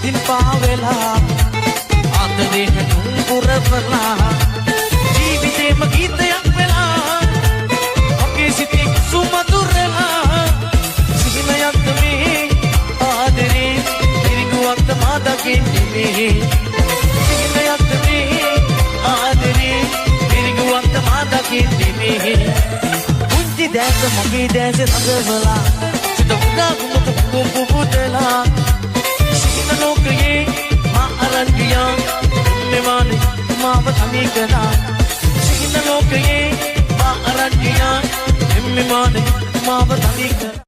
අතින් පාවෙලා, ආදරේ හැඟුම් පුරවලා, ජීවිතේම ගීතයක් වෙලා, මගේ සිතේ සුමధుරලා. සිහිනයක්ද මේ ආදරේ, මිරිඟුවක්ද මා දකින්නේ මේ? සිහිනයක්ද මේ ආදරේ, මිරිඟුවක්ද මා දකින්නේ මේ? පුංචි දැස මගේ දැස රඟවලා, සිත උදා කුමත කුඹු පුදලා, සිහින ලෝකයේ මා අරන් ගියා, මෙවානේ මාව තනි කළා. සිහින ලෝකයේ මා අරන් ගියා, මෙවානේ මාව තනි කළා.